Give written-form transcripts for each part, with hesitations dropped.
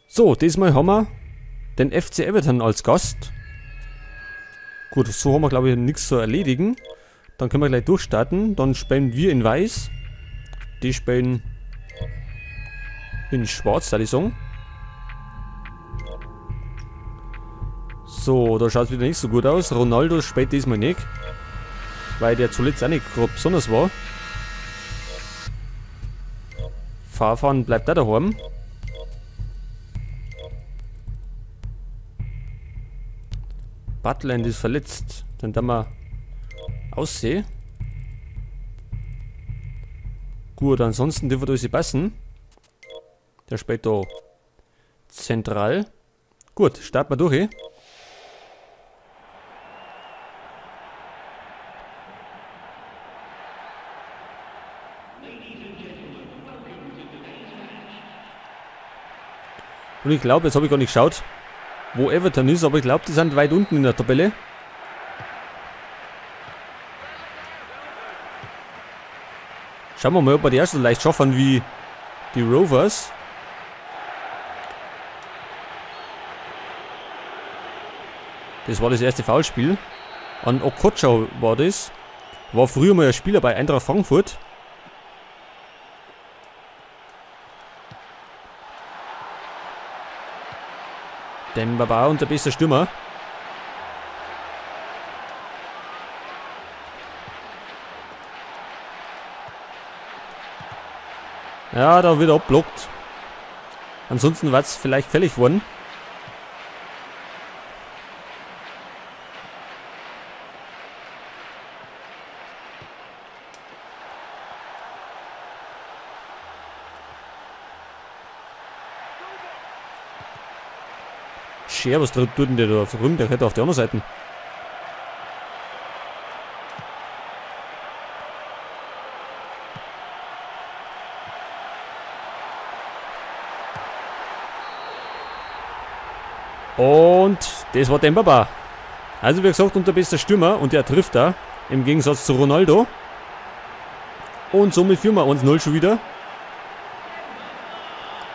So, diesmal haben wir den FC Everton als Gast. Gut, so haben wir, glaube ich, nichts zu erledigen. Dann können wir gleich durchstarten. Dann spielen wir in Weiß. Die spielen in Schwarz, da die sagen. So, da schaut es wieder nicht so gut aus. Ronaldo spielt diesmal nicht. Weil der zuletzt auch nicht gerade besonders war. Farfan bleibt da daheim. Butland ist verletzt. Dann da mal aussehen. Gut, ansonsten dürfte das passen. Der spielt da zentral. Gut, starten wir durch. Und ich glaube, jetzt habe ich gar nicht geschaut, wo Everton ist, aber ich glaube, die sind weit unten in der Tabelle. Schauen wir mal, ob wir die erste so leicht schaffen wie die Rovers. Das war das erste Foulspiel. An Okocha war das. War früher mal ein Spieler bei Eintracht Frankfurt. Demba Ba und der beste Stürmer. Ja, da wird er abblockt. Ansonsten war es vielleicht fällig worden. Scher, was tut denn der da rum? Der hätte auf der anderen Seite. Und das war Demba Ba. Also wie gesagt, unser bester Stürmer und der trifft da. Im Gegensatz zu Ronaldo. Und somit führen wir 1-0 schon wieder.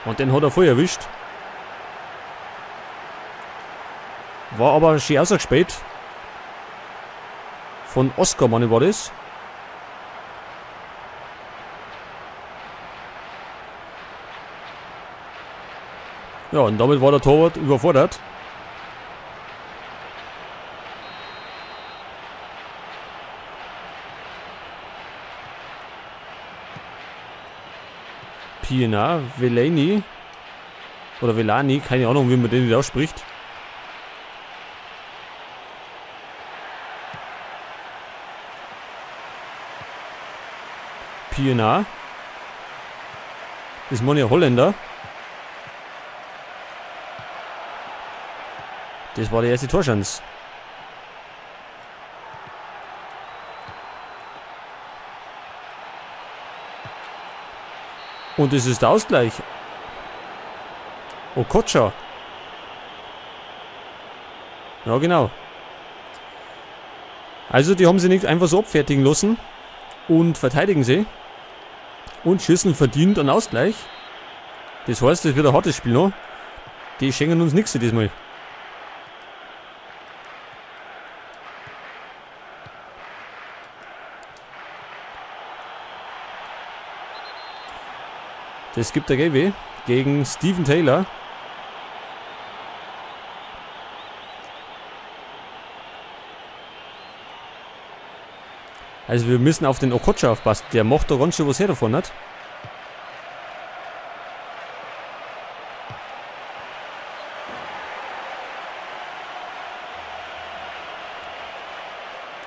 Und den hat er voll erwischt. War aber schön ausgespielt. Von Oscar, meine war das. Ja, und damit war der Torwart überfordert. Pienaar, Velani oder Velani, keine Ahnung, wie man den wieder ausspricht. Pienaar. Das ist ja Holländer. Das war die erste Torschance. Und es ist der Ausgleich. Okocha. Ja, genau. Also, die haben sie nicht einfach so abfertigen lassen. Und verteidigen sie. Und schießen verdient einen Ausgleich. Das heißt, das wird ein hartes Spiel noch. Die schenken uns nichts diesmal. Das gibt der GW gegen Steven Taylor. Also wir müssen auf den Okocha aufpassen. Der macht da ganz schön was her davon, nicht?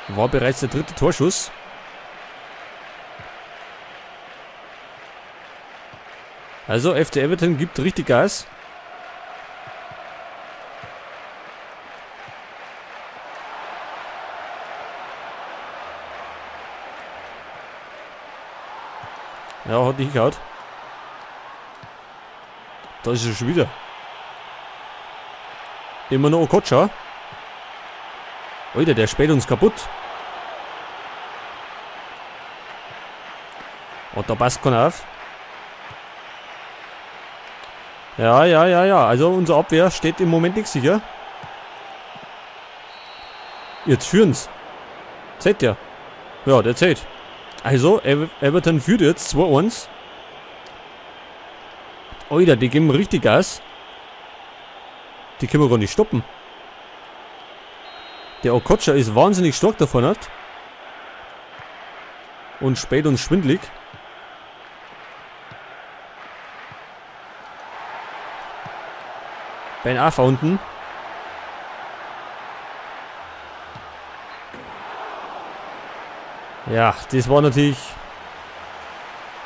War bereits der dritte Torschuss. Also FC Everton gibt richtig Gas. Ja, hat nicht gehauen. Da ist er schon wieder. Immer noch Okocha. Alter, der späht uns kaputt. Und da passt keiner auf. Ja, ja, ja, ja. Also unsere Abwehr steht im Moment nicht sicher. Jetzt führen's. Zählt der? Ja, der zählt. Also, Everton führt jetzt 2-1. Alter, die geben richtig Gas. Die können wir gar nicht stoppen. Der Okocha ist wahnsinnig stark davon hat. Und spät und schwindelig. Ben Arfa unten. Ja, das war natürlich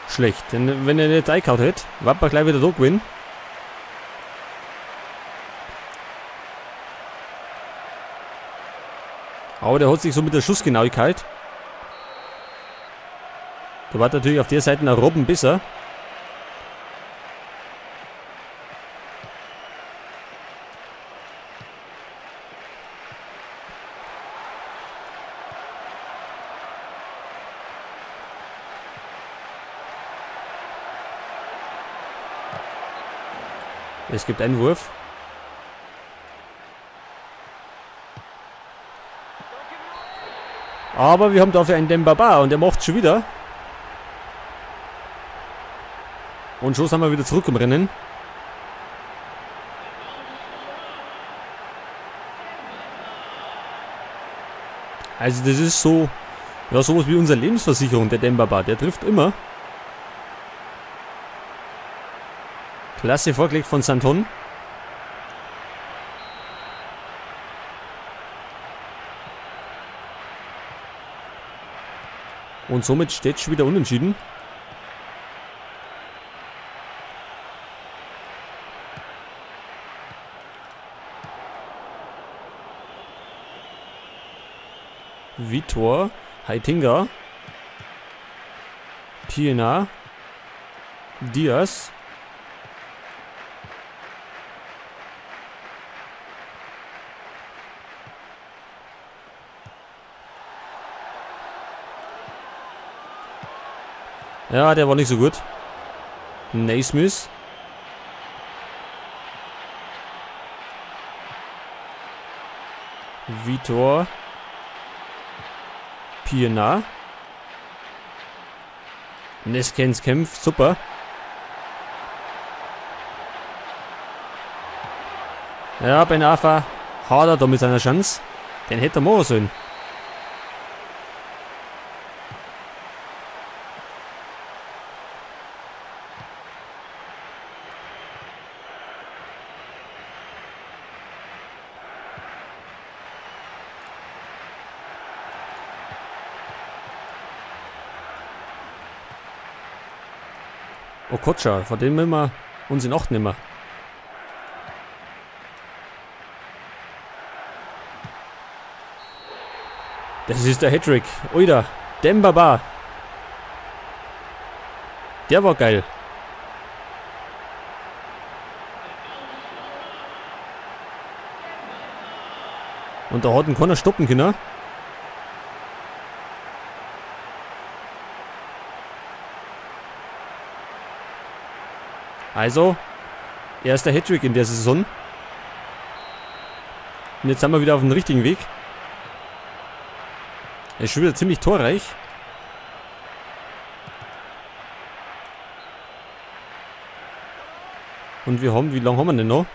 schlecht. Denn wenn er nicht reingehauen hätte, war er gleich wieder da gewesen. Aber der hat sich so mit der Schussgenauigkeit. Da war natürlich auf der Seite ein Robben besser. Es gibt einen Wurf. Aber wir haben dafür einen Demba Ba und der macht schon wieder. Und schon sind wir wieder zurück im Rennen. Also das ist so, ja, sowas wie unsere Lebensversicherung, der Demba Ba. Der trifft immer. Klasse vorgelegt von Santon. Und somit steht schon wieder unentschieden. Vitor, Heitinga, Pienaar, Diaz. Ja, der war nicht so gut. Naismith. Vitor. Pienaar. Neskens kämpft, super. Ja, Ben Arfa hadert da mit seiner Chance. Den hätte er machen sollen. Okocha, von dem müssen wir uns in Acht nehmen. Das ist der Hattrick. Oida, Demba Ba. Der war geil. Und da hat ihn keiner stoppen können. Also, erster Hattrick in der Saison. Und jetzt sind wir wieder auf dem richtigen Weg. Er ist schon wieder ziemlich torreich. Und wir haben, wie lange haben wir denn noch?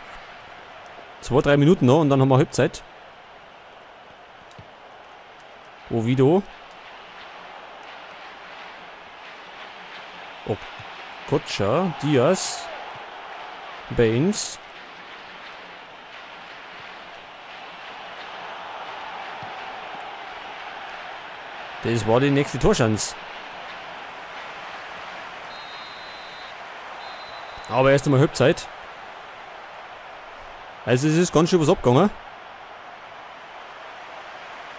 2, 3 Minuten noch und dann haben wir Halbzeit. Ovido. Okocha, Diaz, Baines. Das war die nächste Torschance. Aber erst einmal Halbzeit. Also es ist ganz schön was abgegangen.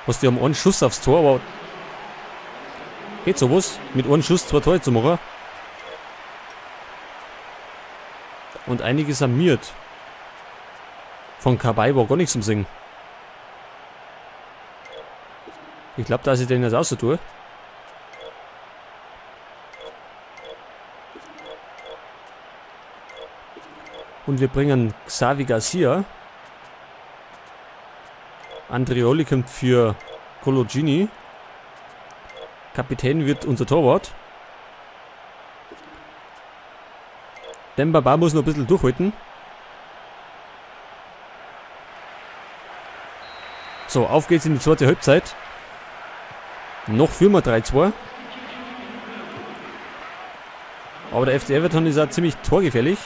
Was, die haben einen Schuss aufs Tor, aber geht sowas? Mit einem Schuss 2 Tore zu machen. Und einiges samiert. Von Cabaye war gar nichts zum Singen. Ich glaub, dass ich den jetzt auch so tue. Und wir bringen Xavi Garcia. Andreoli kommt für Coloccini. Kapitän wird unser Torwart. Demba Ba muss noch ein bisschen durchhalten. So, auf geht's in die zweite Halbzeit. Noch führen wir 3-2. Aber der FC Everton ist auch ziemlich torgefährlich.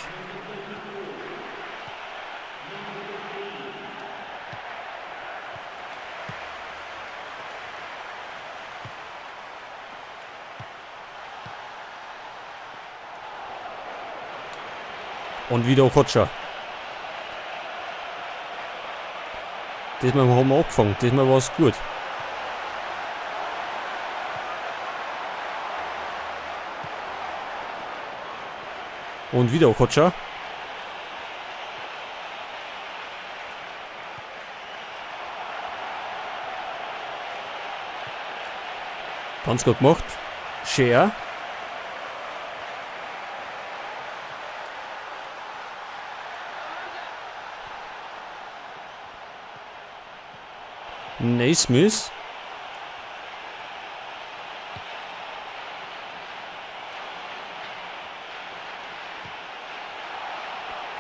Und wieder Okocha. Diesmal haben wir angefangen. Diesmal war es gut. Und wieder Okocha. Ganz gut gemacht. Share. Naismith.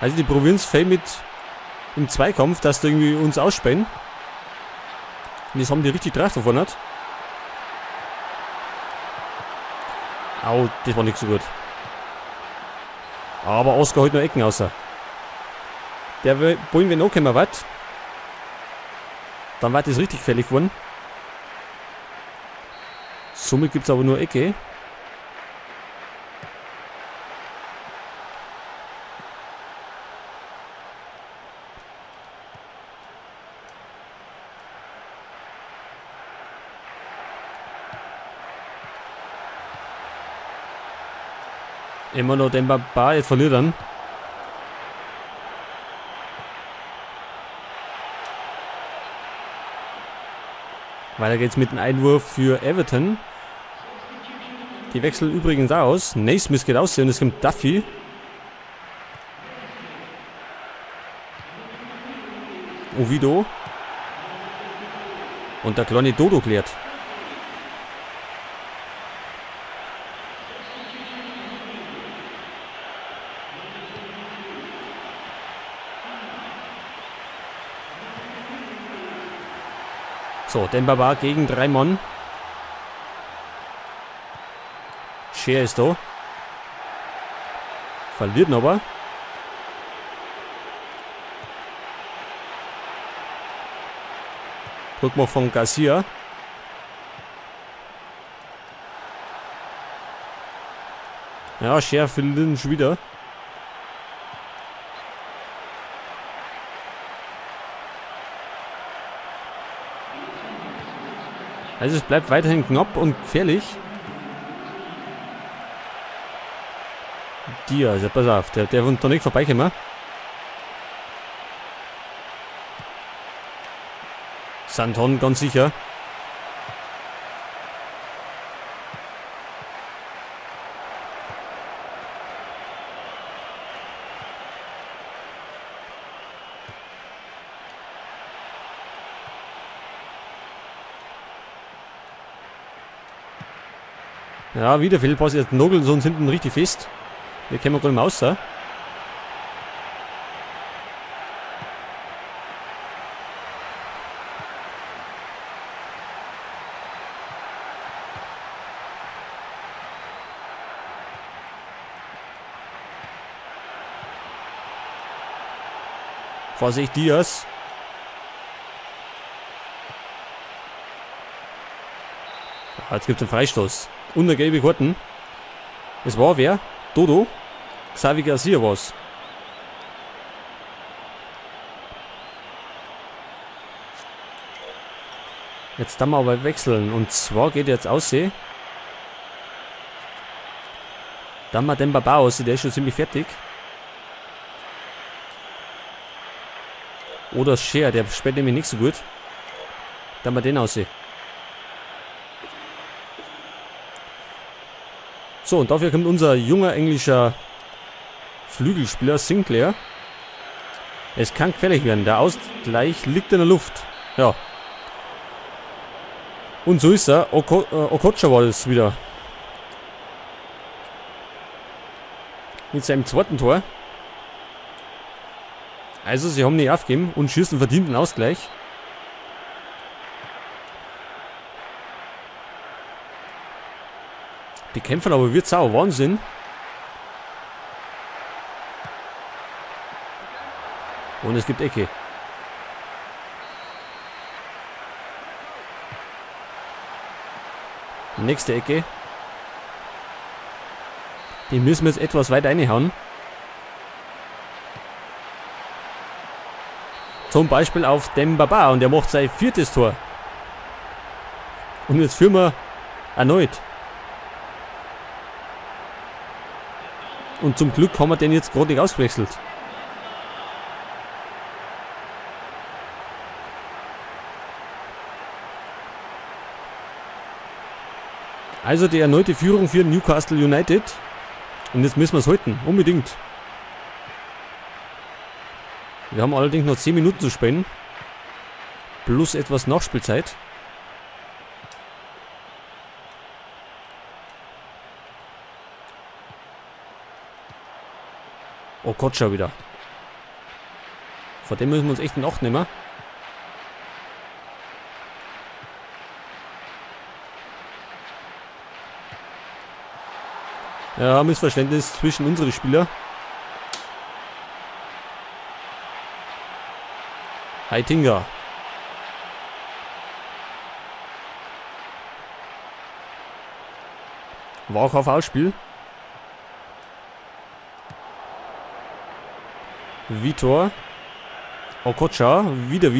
Also die Provinz fällt mit im Zweikampf, dass die irgendwie uns ausspähen. Und das haben die richtig drauf davon hat. Au, das war nicht so gut. Aber Oscar holt noch Ecken außer. Der wollen wir noch kommen, was? Dann war das richtig gefährlich geworden. Somit gibt's aber nur Ecke. Immer noch Demba Ba, jetzt verliert er. Weiter geht's mit dem Einwurf für Everton. Die wechseln übrigens aus. Naismith geht aus und es kommt Duffy. Ovido. Und der kleine Dodo klärt. So, Demba Ba gegen 3 Mann. Scher ist da. Verliert ihn aber. Rückmach von Garcia. Ja, Scher verliert ihn schon wieder. Also es bleibt weiterhin knapp und gefährlich. Dier, also pass auf, der wird da nicht vorbeikommen. Santon ganz sicher. Ja, wieder Fehlpass. Jetzt nageln sie uns hinten richtig fest. Wir kommen gar nicht mehr raus. Vorsicht, Diaz. Ah, jetzt gibt's einen Freistoß. Und eine gelbe Karten. Es war wer? Dodo? Xavi Garcia war's. Jetzt dann wir aber wechseln. Und zwar geht jetzt aussehen. Dann mal den Baba aus, der ist schon ziemlich fertig. Oder Scher, der spielt nämlich nicht so gut. Dann mal den aussehen. So, und dafür kommt unser junger englischer Flügelspieler Sinclair. Es kann gefährlich werden. Der Ausgleich liegt in der Luft. Ja. Und so ist er. Okocha war das wieder. Mit seinem zweiten Tor. Also, sie haben nicht aufgegeben und schießen verdienten Ausgleich. Die kämpfen aber wie Sau. Wahnsinn. Und es gibt Ecke. Nächste Ecke. Die müssen wir jetzt etwas weiter reinhauen. Zum Beispiel auf Demba Ba und er macht sein viertes Tor. Und jetzt führen wir erneut. Und zum Glück haben wir den jetzt gerade nicht ausgewechselt. Also die erneute Führung für Newcastle United. Und jetzt müssen wir es halten. Unbedingt. Wir haben allerdings noch 10 Minuten zu spielen. Plus etwas Nachspielzeit. Oh Gott, schon wieder. Vor dem müssen wir uns echt in Acht nehmen. Ja, Missverständnis zwischen unseren Spielern. Heitinga. War auch auf Ausspiel. Vitor. Okocha. Wieder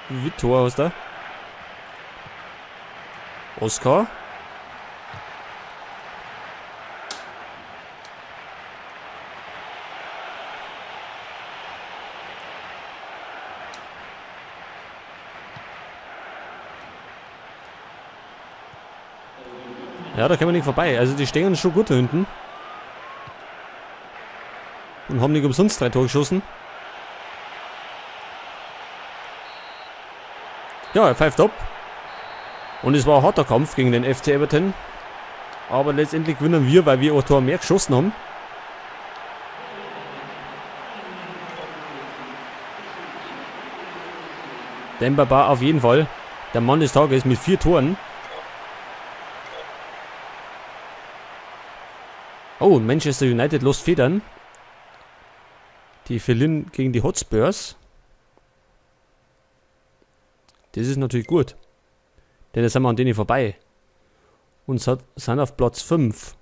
Vitor aus da. Oscar. Ja, da können wir nicht vorbei. Also die stehen schon gut da hinten. Und haben nicht umsonst 3 Tore geschossen. Ja, er pfeift ab. Und es war ein harter Kampf gegen den FC Everton. Aber letztendlich gewinnen wir, weil wir ein Tor mehr geschossen haben. Demba Ba auf jeden Fall. Der Mann des Tages mit 4 Toren. Oh, Manchester United lässt federn. Die verlieren gegen die Hotspurs. Das ist natürlich gut. Denn jetzt sind wir an denen vorbei. Und sind auf Platz 5.